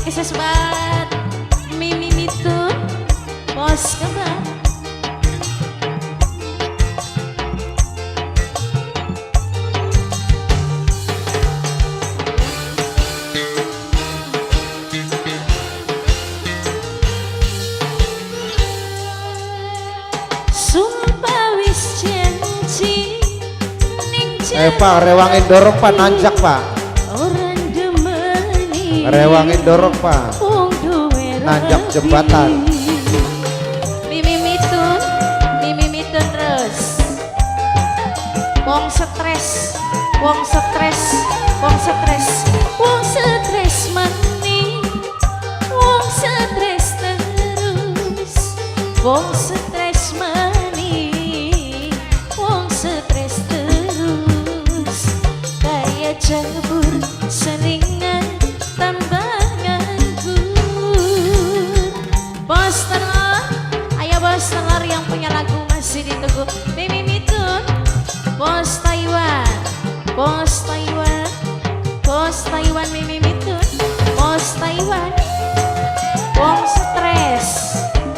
Spesies buat Mimi Mitun, Bos Kembang. Sumpah wis janji ning Pak, rewangin dorong, Pak, nanjak, Pak. Ora ndemeni. Rewangin dorong, Pak. Wong duwe Nanjak rabi. Jembatan. Mimi Mitun, Mimi Mitun terus. Wong stres, wong stres, wong stres, wong stres maning, wong stres terus, wong stres maning, wong stres terus, kaya jabur selingan tambah nganggur. Bos Telur, ayo Bos Telur yang punya lagu masih ditunggu. Mimi Mitun, Bos Taiwan, Bos Taiwan, Bos Taiwan, Mimi Mitun, Bos Taiwan. Wong stres,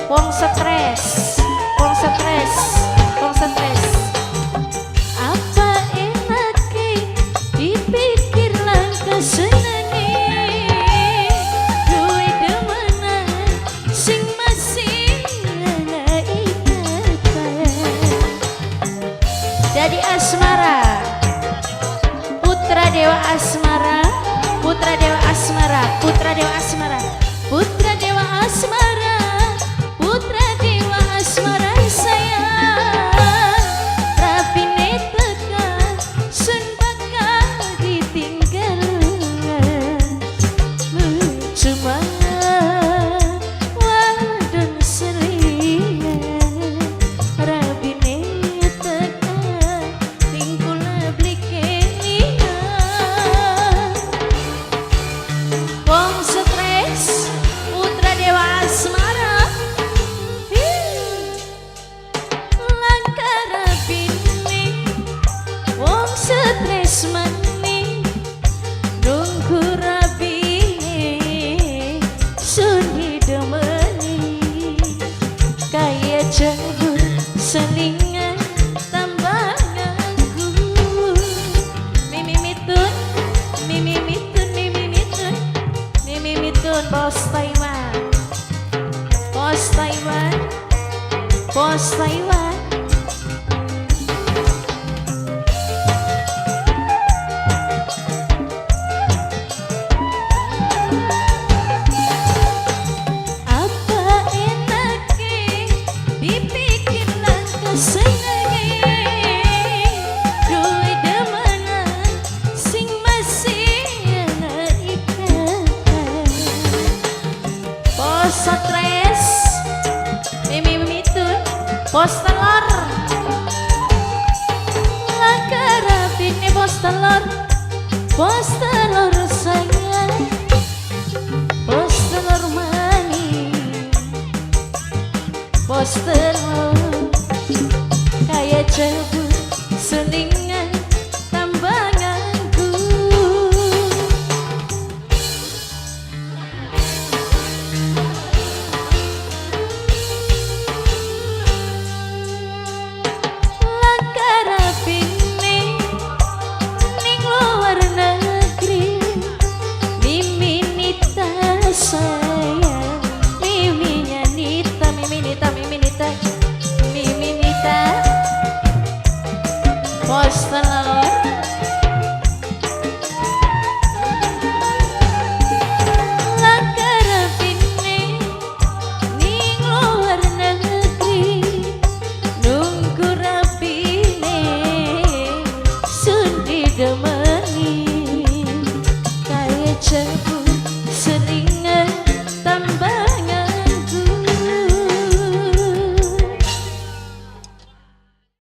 wong stres, wong stres, wong stres. Apa enake dipikir lan kesenange, duwe demenan sing masih ana ikatan. Jadi Asmara, Putra Dewa Asmara, Putra Dewa Asmara, Putra Dewa Asmara, Putra Dewa Asmara, Putra Dewa Asmara sayang. Rabine teka sun bakal ditinggal. Cuma wadon selingan, rabine teka ning kula bli kelingan. Wong stres, Putra Dewa Asmara. Hi. Langka rabine, wong stres maning, nunggu rabine sun didemeni, kaya jabur selingan tambah nganggur. Mimi Mitun, Mimi Mitun, Mimi Mitun, Mimi Mitun, Bos Taiwan, Bos Taiwan, Bos Taiwan. Apa enake dipikir lan kesenange, duwe demenan sing masih ana ikatan. Bos stres, Mimi Mitun, Bos Telur, langka rabine Bos Telur, Bos Telur sayang, Bos Telur manis, Bos Telur, kaya jabur selingan.